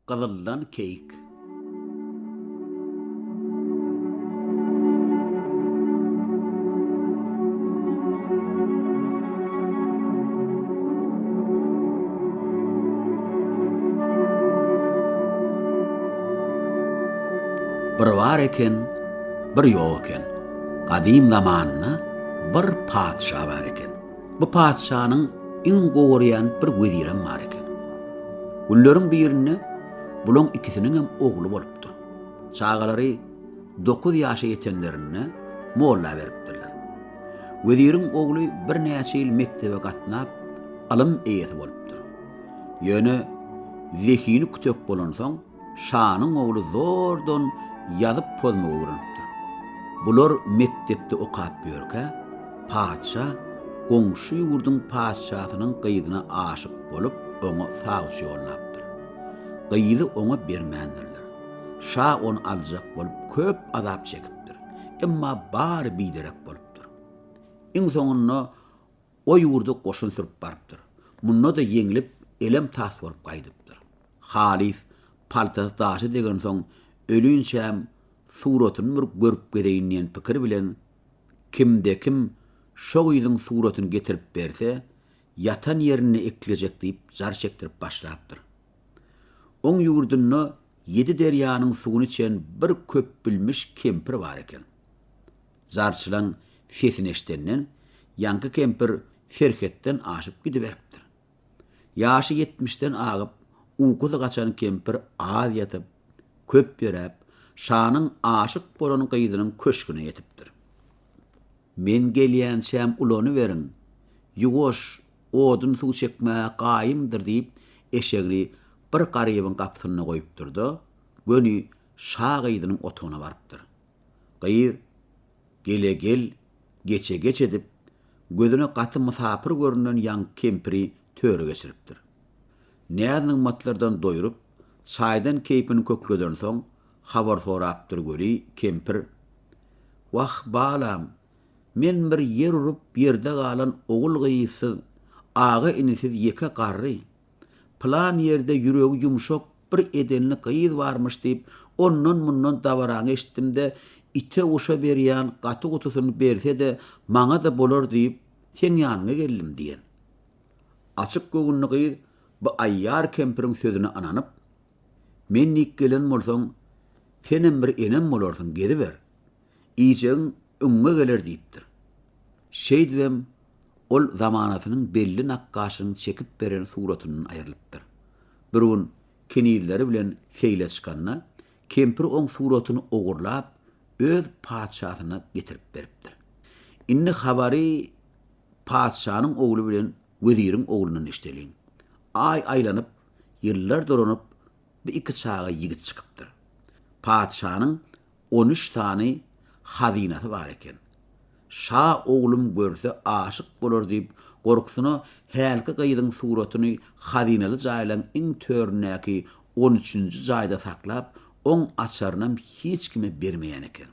Gyzyldan keýik. Bir bar eken, bir ýok eken. Gadym zamanda bir patyşa bar eken. Bu patyşanyň iň gowy görýän bir wezirem bar eken. Günleriň birinde bulaň ikisiniňem ogly bolupdyr. Çagalary dokuz ýaşa ýetenlerinde molla beripdirler. Weziriň ogly birnäçe ýyl mekdebe gatnap, ylym eýesi bolupdyr. Ýöne zehini kütek bolansoň, Şanyň ogly zordan ýazyp-pozmagy öwrenipdir. Bular mekdepde okap ýörkä, patyşa goňşy ýurduň patyşasynyň gyzyna aşyk bolup, oňa sawçy ýollapdyr. Gyzy oňa bermändirler. Şa ony aljak bolup köp azap çekipdir. Emma bary biderek bolupdyr. Iň soňunda O ýurda goşun sürüp barypdyr. Munda-da ýeňlip, elem-tas bolup gaýdypdyr. Halys paltasy daşa degensoň, ölinçäm suratyny bir görüp gezeýin diýen pikir bilen, kimde-kim şo gyzyň suratyny getirip berse, ýatan ýerinde eklejek diýip jar çekdirip başlapdyr. Oň ýurdunda ýedi derýanyň suwuny içen bir köpbilmiş kempir bar eken. Jarçylaň sesini eşidenden, ýaňky kempir serhetden aşyp gidiberipdir. Ýaşy ýetmişden agyp, ukusy gaçan kempir az ýatyp, köp ýöräp, şanyň aşyk bolan gyzynyň köşgüne ýetipdir. Men gelýänçäm ulanyberiň, ýuwaş, odun-suw çekmäge gaýymdyr diýip, eşegini bir garybyň gapysynda goýupdyr-da, göni şa gyzynyň otagyna barypdyr. Gyz Gele gel, geçe geç edip, gözüne gaty mysapyr görünen ýaňky kempiri töre geçiripdir. Näz-nygmatlardan doýrup, çaýdan keýpini kökledensoň, habar sorapdyr weli, kempir, Wah, balam, men bir ýer urup ýerde galan ogul-gyzsyz, aga-inisiz ýeke garry. Pylan ýerde ýüregi ýumşak bir edenli gyz barmyş diýip, ondan-mundan dabaraňy eşitdim-de, ite-guşa berýän gaty-gutusyny berse-de, maňa-da bolar diýip, seň ýanyňa geldim diýen. Açyk göwünli gyz bu aýýar kempiriň sözüne ynanyp, Men dik gelen bolsaň, senem bir enem bolarsyň, geziber. Iýjegiň öňüňe geler diýipdir. Şeýdibem, ol zamanasynyň belli nakgaşynyň çekip beren suratyndan aýrylypdyr. Bir gün kenizleri bilen seýle çykanda, kempir oň suratyny ogurlap, öz patyşasyna getirip beripdir. Indi habary patyşanyň ogly bilen weziriň oglundan eşideliň. Aý aýlanyp, ýyllar dolanyp, bu iki çaga ýigit çykypdyr. Patyşanyň 13 sany hazynasy bar eken. Şa oglum görse aşyk bolar diýip, gorkusyna hälki gyzyň suratyny hazynaly jaýlaň iň töründäki on üçünji jaýda saklap, oň açarynam hiç kime bermeýän eken.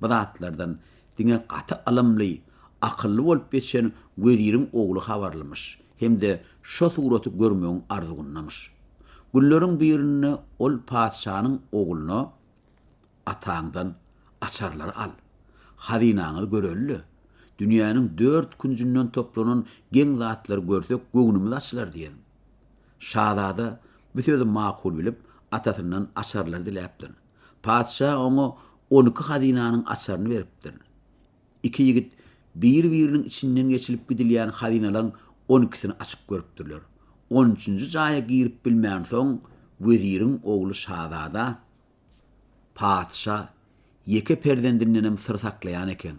Bu zatlardan diňe gaty ylymly, akylly bolup ýetişen weziriň ogly habarlymyş hem-de şo suraty görmegiň arzuwyndamyş. Günleriň birinde ol patyşanyň ogluna Ataňdan açarlary al. Hazynaňyzy göreli-le. Dünýäniň dört künjünden toplanan geň zatlary görsek göwnümiz açylar diýen. Şazada bu sözi makul bilip, atasyndan açarlary diläpdir. Patyşa oňa 12 hazynanyň açaryny beripdir. Iki ýigit bir-biriniň içinden geçilip gidilýän hazynalaň on ikisini açyp görüpdirler. On üçünji jaýa girip bilmänsoň, weziriň ogly şazada Patyşa ýeke perzendindenem syr saklaýan eken.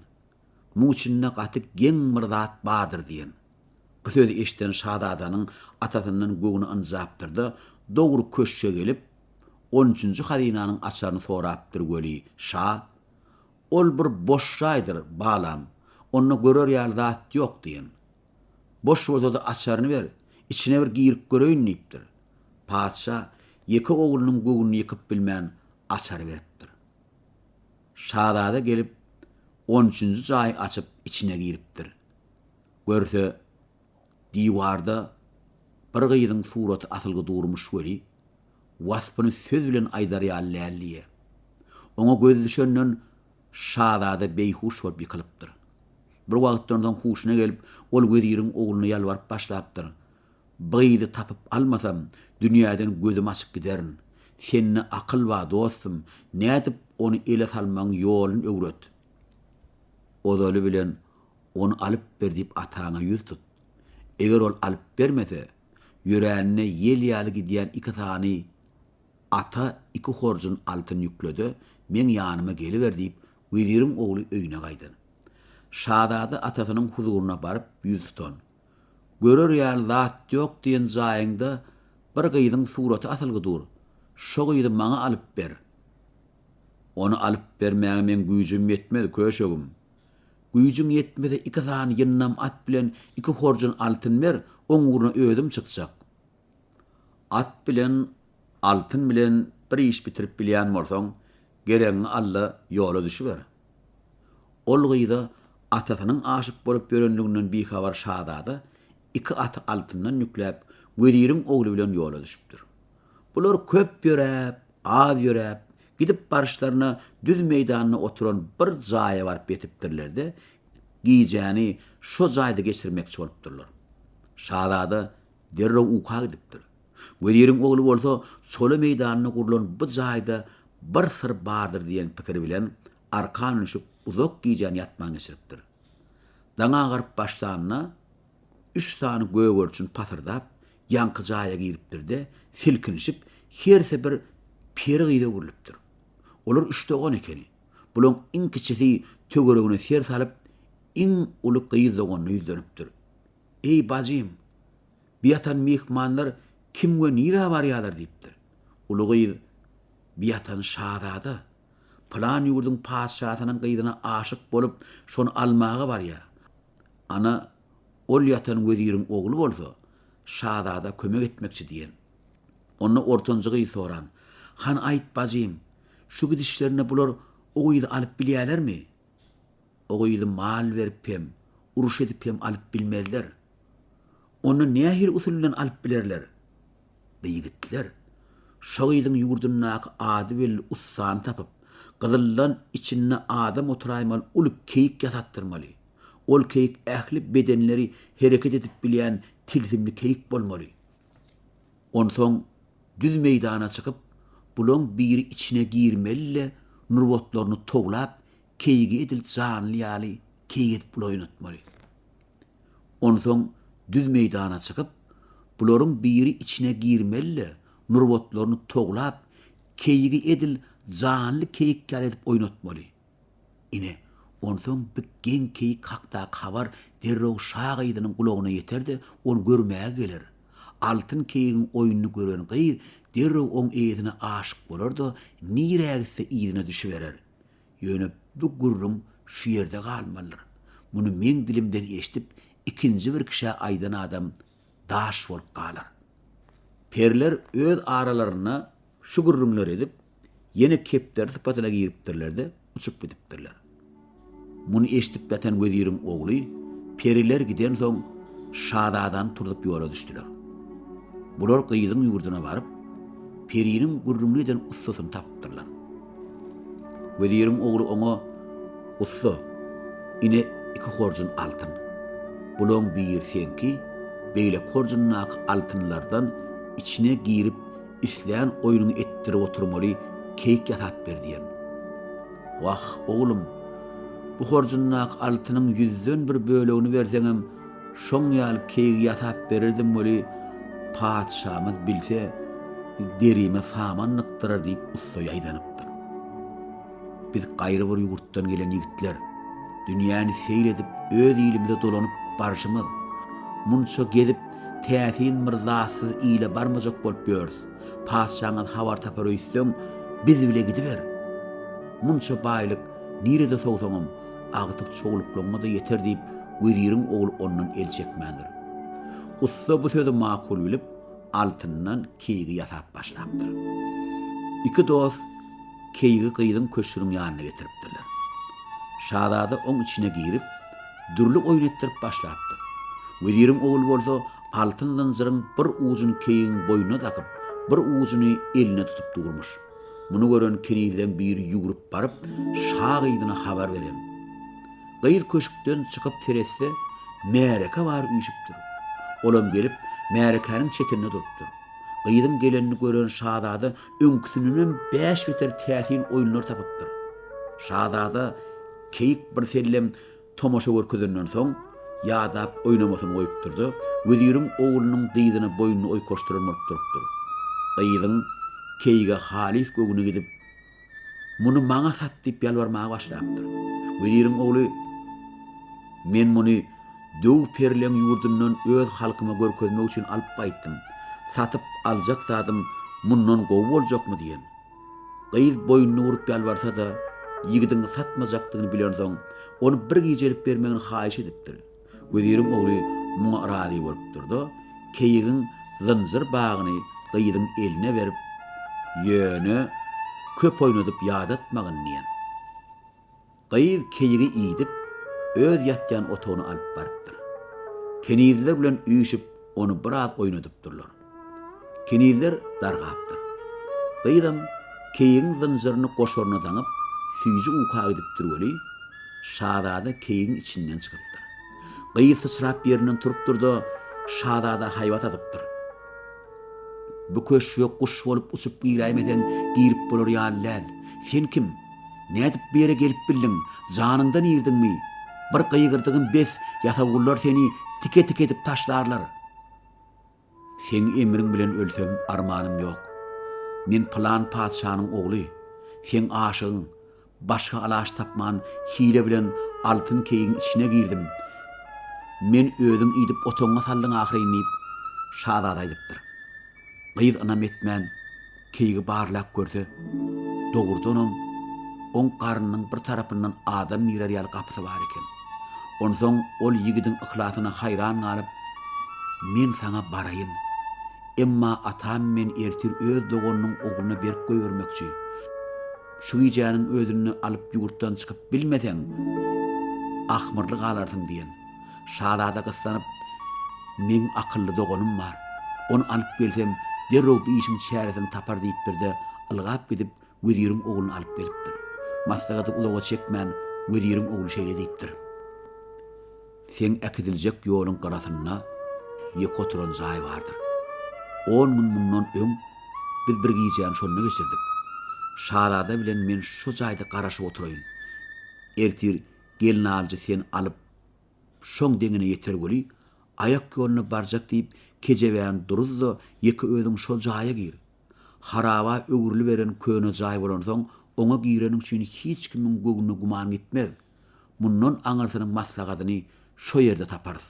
Muň içinde gaty geň bir zat bardyr diýen. Bu sözi eşiden şazadanyň atasyndan göwni ynjapdyr-da, dogry köşge gelip, on üçünji hazynanyň açaryny sorapdyr weli, şa, Ol bir boş jaýdyr, balam, onda görer ýaly zat ýok diýen. Boş bolsa-da açaryny ber, içine bir girip göreýin diýipdir. Patyşa ýeke oglunyň göwnüni ýykyp bilmän, açary beripdir. Şazada gelip, on üçünji jaýy açyp, içine giripdir. Görse, diwarda bir gyzyň suraty asylgy durmuş weli, Waspyny söz bilen aýdar ýaly däl diýýär. Oňa gözi düşenden şazada beýhuş bolup ýykylypdyr. Bir wagtdan soň huşuna gelip, ol weziriň ogluna ýalbaryp başlapdyr, Bu gyzy tapyp almasam, dünýäden gözüm açyp giderin. Sende akyl bar, dostum, nädip ony ele salmagyň ýoluny öwret. Ozaly bilen ony alyp ber diýip ataňa ýüz tut. Eger ol alyp bermese, ýöränine ýel ýaly gidýän iki sany ata iki horjun altyn ýükle-de, meň ýanyma geliber diýip, weziriň ogly öýüne gaýdan. Şazada atasynyň huzuryna baryp ýüz tutan. Görer ýaly zat ýok diýen jaýyňda bir gyzyň suraty asylgy dur. Şo gyzy maňa alyp ber. Ony alyp bermäge meň güýjüm ýetmez, köşegim. Güýjüň ýetmese iki sany ýyndam at bilen iki horjun altyn ber, oň ugruna özüm çykjak. At bilen, altyn bilen bir iş bitirip bilýän bolsaň, geregiňi al-da, ýola düşüber. Ol gyza atasynyň aşyk bolup ýörenliginden bihabar şazada iki aty altyndan ýükläp, weziriň ogly bilen ýola düşüpdir. Bular köp ýöräp, az ýöräp, gidip baryşlaryna düz meýdanda oturan bir jaýa baryp ýetipdirler-de, gijäni şo jaýda geçirmekçi bolupdyrlar. Şazada derrew uka gidipdir. Weziriň ogly bolsa çola meýdanynda gurlan bu jaýda bir syr bardyr diýen pikir bilen arkan düşüp uzak gijäni ýatman geçiripdir. Daň agaryp başlanda üç sany gögerçin pasyrdap ýaňky jaýa giripdir-de, silkinişip hersi bir peri gyza öwrülipdir. Olar üç dogan ekeni. Bulaň iň kiçisi töweregine ser salyp, iň uly gyz doganyna ýüzlenipdir. Eý, bajym! Bi ýatan myhmanlar kim we nirä barýarlar diýipdir. Uly gyz, Bi ýatan şazada. Pylan ýurduň patyşasynyň gyzyna aşyk bolup, şony almaga barýar. Ana, ol ýatan weziriň ogly bolsa, şazada kömek etmekçi diýen. Onda ortanjy gyz soran, Hany aýt, bajym, şu gidişlerinde bular o gyzy alyp bilýärlermi? O gyzy mal berip hem, uruş edip hem alyp bilmezler. Onda nähili usul bilen alyp bilerler? Bu ýigitler şo gyzyň ýurdundaky ady belli ussany tapyp, gyzyldan içinde adam oturaýmaly uly keýik ýasatdyrmaly. Ol keýik ähli bedenleri hereket edip bilýän tilsimli keýik bolmaly. Onsoň düz meýdana çykyp, bulaň biri içine girmeli-de, nurbatlaryny towlap, keýigi edil janly ýaly keýik edip bula oýnatmaly. Onsoň düz meýdana çykyp, bularyň biri içine girmeli-de, nurbatlaryny toglap, keýigi edil janly keýik ýaly edip oýnatmaly. Ine, onsoň bi geň keýik hakdaky habar derrew şa gyzynyň gulagyna ýeter-de, ony görmäge geler. Altyn keýigiň oýnuny gören gyz derrew oň eýesine aşyk bolar-da, nirä gitse yzyna düşüberer. Ýöne bu gürrüň şu ýerde galmalydyr. Muny meň dilimden eşidip, ikinji bir kişä aýdan adam daş bolup galar. Periler öz aralarynda şu gürrüňleri edip, ýene kepderi sypatyna giripdirler-de, uçup gidipdirler. Muny eşidip ýatan weziriň ogly periler gidensoň, şazadany turzup ýola düşdüler. Bular gyzyň ýurduna baryp, periniň gürrüňini eden ussasyny tapypdyrlar. Weziriň ogly oňa, Ussa, ine iki horjun altyn. Bulaň biri seňki, beýleki horjundaky altynlardan içine girip islän oýnuňy etdirip oturmaly keýik ýasap ber diýen. Wah, oglum, bu horjundaky altynyň ýüzden bir bölegini berseňem, şoň ýaly keýigi ýasap bererdim weli, patyşamyz bilse, derime saman dykdyrar diýip ussa ýaýdanypdyr. Biz gaýry bir ýurtdan gelen ýigitler, dünýäni seýl edip öz ilimize dolanyp barşymyz, munça gezip täsin bir zatsyz ile barmajak bolup ýörüs. Patyşaňyz habar tapar öýtseň, biz bile gidiber. Munça baýlyk nirede sowsaňam, agtyk-çowluklaryňa-da ýeter diýip, weziriň ogly ondan el çekmändir. Ussa bu sözi makul bilip, altyndan keýigi ýasap başlapdyr. Iki dost keýigi gyzyň köşgüniň ýanyna getiripdirler. Şazada oň içine girip, dürli oýun etdirip başlapdyr. Weziriň ogly bolsa altyn zynjyryň bir ujuny keýigiň boýnuna dakyp, bir ujuny eline tutup durmuş. Muny gören kenizleň biri ýüwrüp baryp, şa gyzyna habar beren. Gyz köşkden çykyp seretse, märeke bary üýşüpdir. Olam gelip, märekäniň çetinde durupdyr. Gyzyň gelenini gören şazada öňküsindenem bäş beter täsin oýunlar tapypdyr. Şazada keýik birsellem tomaşa görkezenden soň, ýadap oýnamasyny goýupdyr-da, weziriň oglunyň dyzyna boýnuny oýkaşdyran bolup durupdyr. Gyzyň keýige halys göwni gidip, Muny maňa sat diýip ýalbarmaga başlapdyr. Weziriň ogly, Men muny döw perileň ýurdundan öz halkyma görkezmek üçin alyp gaýtdym. Satyp aljak zadym mundan gowy boljakmy diýen. Gyz boýnuny urup ýalbarsa-da, ýigidiň satmajakdygyny bilensoň, ony bir gijelik bermegini haýyş edipdir. Weziriň ogly muňa razy bolupdyr-da, keýigiň zynjyr bagyny gyzyň eline berip, Ýöne köp oýnadyp ýadatmagyn diýen. Gyz keýigi iýdip, öz ýatýan otagyna alyp barypdyr. Kenizler bilen üýşüp, ony biraz oýnadypdyrlar. Kenizler dargapdyr. Gyzam keýigiň zynjyryny goşaryna daňyp, süýji uka gidipdir weli, şazada keýigiň içinden çykypdyr. Gyz syçrap ýerinden turupdyr-da, şazada haýbat atypdyr. Bu köşge guş bolup uçup giräýmeseň, girip bolar ýaly däl. Sen kim? Nädip bu ýere gelip bildiň? Janyňdan irdiňmi? Bir gygyrdygym bes, ýasawullar seni tike-tike edip taşlarlar. Seň emriň bilen ölsem, armanym ýok. Men pylan patyşanyň ogly, seň aşygyň. Başga alaç tapman, hile bilen altyn keýigiň içine girdim. Men özüň idip otagyňa saldyň ahyryn diýip, şazada aýdypdyr. Gyz ynam etmän, keýigi barlap görse, dogrudanam, oň garnynyň bir tarapyndan adam girer ýaly gapysy bar eken. Onsoň ol ýigidiň yhlasyna haýran galyp, Men saňa baraýyn. Emma atam meni ertir öz doganynyň ogluna berip goýbermekçi. Şu gijäniň özünde alyp ýurtdan çykyp bilmeseň, ahmyrly galarsyň diýen. Şazada gyssanyp, Meň akylly doganym bar. Ony alyp gelsem, derrew bu işiň çäresini tapar diýipdir-de, ylgap gidip, weziriň ogluny alyp gelipdir. Maslahaty uzaga çekmän, weziriň ogly şeýle diýipdir. Seň äkidiljek ýoluň gyrasynda ýeke oturan jaý bardyr. On gün mundan öň biz bir gijäni şonda geçirdik. Şazada bilen men şo jaýda garaşyp oturaýyn. Ertir gelnaljy seni alyp, şoň deňine ýeter weli, aýak ýoluna barjak diýip kejebäni duruz-da, ýeke özüň şol jaýa gir. Haraba öwrüliberen köne jaý bolansoň, oňa gireniň üçin hiç kimiň göwnüne güman gitmez. Mundan aňyrsynyň maslahatyny şo ýerde taparys.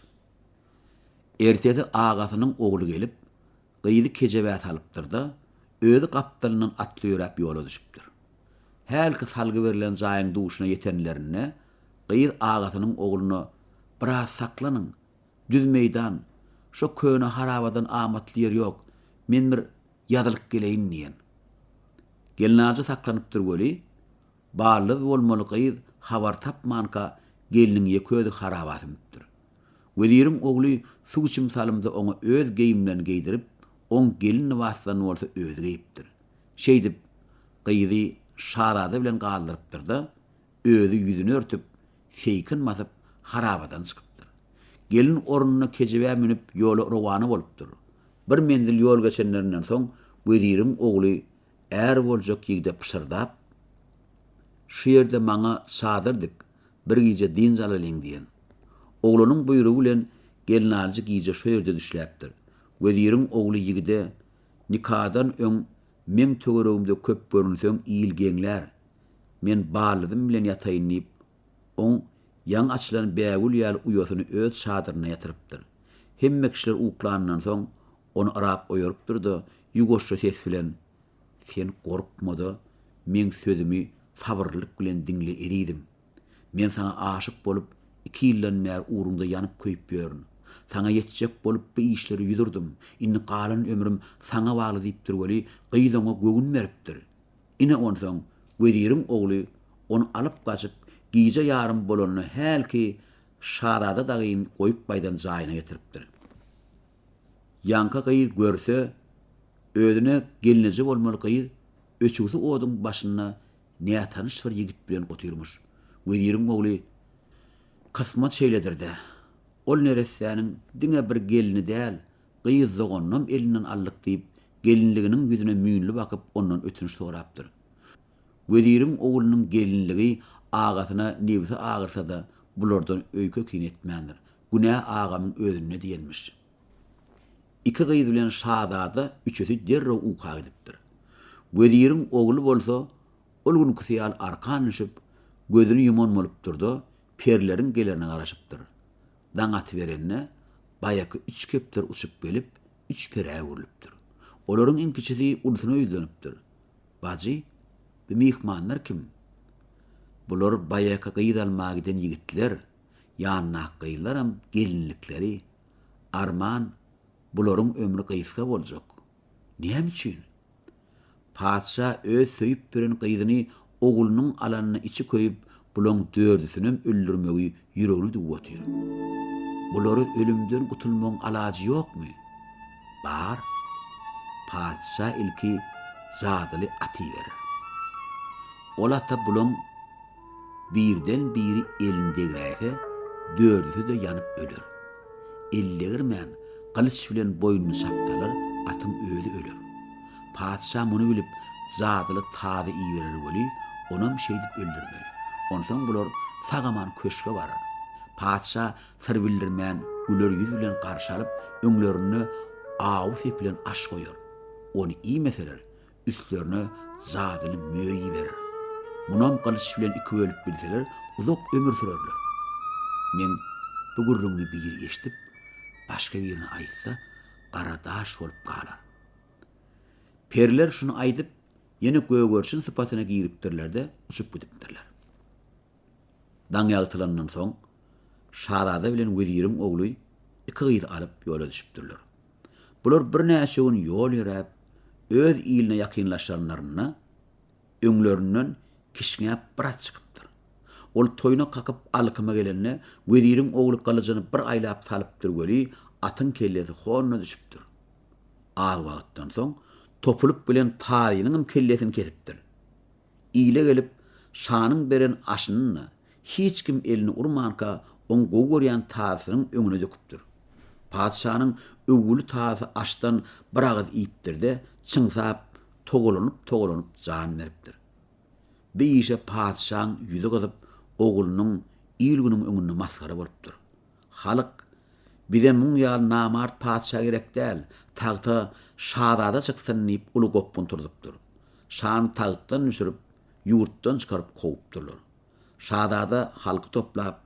Ertesi agasynyň ogly gelip, gyzy kejebä salypdyr-da, özi gapdalyndan atly ýöräp ýola düşüpdir. Hälki salgy berlen jaýyň duşuna ýetenlerinde, gyz agasynyň ogluna, Biraz saklanyň, düz meýdan, şo köne harabadan amatly ýer ýok, men bir ýazylyp geleýin diýen. Gelnaljy saklanypdyr weli, Ballyz bolmaly gyz habar tapmanka gelniň ýeke özi haraba sümüpdir. Weziriň ogly suw içim salymda oňa öz geýimlerini geýdirip, oň gelin lybaslaryny bolsa özi geýipdir. Şeýdip, gyzy şazada bilen galdyrypdyr-da, özi ýüzüni örtüp, seýkin basyp, harabadan çykypdyr. Gelin ornuna kejebä münüp ýola rowana bolupdyr. Bir menzil ýol geçenlerinden soň weziriň ogly Är boljak ýigde pyşyrdap, Şu ýerde maňa çadyr dik, bir gije dynç alalyň diýen. Oglanyň buýrugy bilen gelnaljy gije şo ýerde düşläpdir. Weziriň ogly ýigide, Nikadan öň meň töweregimde köp görünseň il geňlär. Men ballyzym bilen ýataýyn diýip, oň ýaňy açylan bägül ýaly uýasyny öz çadyrynda ýatyrypdyr. Hemme kişiler uklanyndan soň, Ony yrap oýarypdyr-da, ýuwaşja ses bilen, Sen gorkma-da, meň sözümi sabyrlylyk bilen diňle, ezizim. Men saňa aşyk bolup, iki ýyldan bäri ugruňda ýanyp-köýüp ýörün. Saňa ýetjek bolup bu işlere ýüz urdum. Indi galan ömrüm saňa bagly diýipdir weli, gyz oňa göwün beripdir. Ine onsoň, weziriň ogly ony alyp gaçyp, gije ýarym bolanda hälki şazada dagyny goýup gaýdan jaýyna getiripdir. Ýaňky gyz görse, Özüne gelneje bolmaly gyz öçügsi oduň başynda nätanyş bir ýigit bilen otyrmyş. Weziriň ogly, Kysmat şeýledir-dä. Ol neressäniň diňe bir gelni däl, gyz doganynam elinden aldyk diýip, gelinliginiň ýüzüne müýnli bakyp ondan ötünç sorapdyr. Weziriň oglunyň gelinligi agasyna nebsi agyrsa-da, bulardan öýke-kine etmändir. Günä agamyň özünde diýenmiş. Iki gyz bilen şazada üçüsi derrew uka gidipdir. Weziriň ogly bolsa ol günküsi ýaly arkan düşüp, gözüni ýuman bolupdyr-da, perileriň gelerine garaşypdyr. Daň atyberende, baýaky üç kepderi uçup gelip, üç perä öwrülipdir. Olaryň iň kiçisi ulusyna ýüzlenipdir. Bajy, bu myhmanlar kim? Bular baýaky gyz almaga giden ýigitler, ýanyndaky gyzlaram gelinlikleri. Arman, bularyň ömri gysga boljak. Näme üçin? Patyşa öz söýüp beren gyzyny oglunyň alanyna içi köýüp, bulaň dördüsinem öldürmegi ýüregine düwüp otyr. Bulary ölümden gutulmagyň alajy ýokmy? Bar. Patyşa ilki jadyly at iberer. Ol ata bulaň Birden-biri elini degräýse, dördüsi-de ýanyp öler. El degirmän, gylyç bilen boýnuny çapsalar, atyň özi öler. Patyşa muny bilip, jadyly tazy iberer weli, onam şeýdip öldürmeli. Onsoň bular sag-aman köşge barar. Patyşa syr bildirmän, güler ýüz bilen garşy alyp, öňlerinde awy sepilen aş goýar. Ony iýmeseler, Üstlerine jadyly möý iberer. Munam gylyç bilen iki bölüp bilseler, uzak ömür sürerler. Meň bu gürrüňimi biri eşidip, başga birine aýtsa, gara daş bolup galar. Periler şuny aýdyp, ýene gögerçin sypatyna giripdirler-de, uçup gidipdirler. Daň ýagtylandan soň, şazada bilen weziriň ogly iki gyzy alyp ýola düşüpdirler. Bular birnäçe gün ýol ýöräp, öz iline ýakynlaşanlarynda, öňlerinden kişňäp bir at çykypdyr. Ol toýnak kakyp alkyma gelende, weziriň ogly gylyjyny bir aýlap salypdyr weli, atyň kellesi honuna düşüpdir. Az wagtdan soň, topulyp gelen tazynyňam kellesini kesipdir. Ile gelip, şanyň beren aşyny-da, hiç kim elini urmanka, oň gowy görýän tazysynyň öňüne döküpdir. Patyşanyň öwgüli tazy aşdan bir agyz iýipdir-de, çyňsap, togalanyp-togalanyp jan beripdir. Bi işe patyşaň ýüzi gyzyp, oglunyň il-günüň öňünde masgara bolupdyr. Halyk, Bize muň ýaly namart patyşa gerek däl, tagta şazada çyksyn diýip uly gopgun turzupdyr. Şany tagtdan düşürip, ýurtdan çykaryp kowupdyrlar. Şazada halky toplap,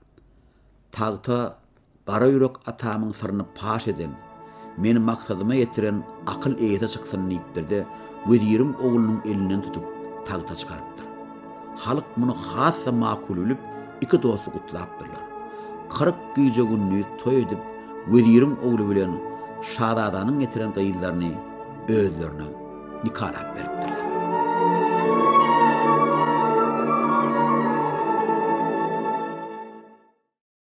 Tagta gara ýürek atamyň syryny paş eden, meni maksadyma ýetiren akyl eýesi çyksyn diýipdir-de, weziriň oglunyň elinden tutup, tagta çykarypdyr. Halk muny has-da makul bilip, iki dosty gutlapdyrlar. 40 gije-gündiz toý edip, weziriň ogly bilen şazadanyň getiren gyzlaryny özlerine nikalap beripdirler.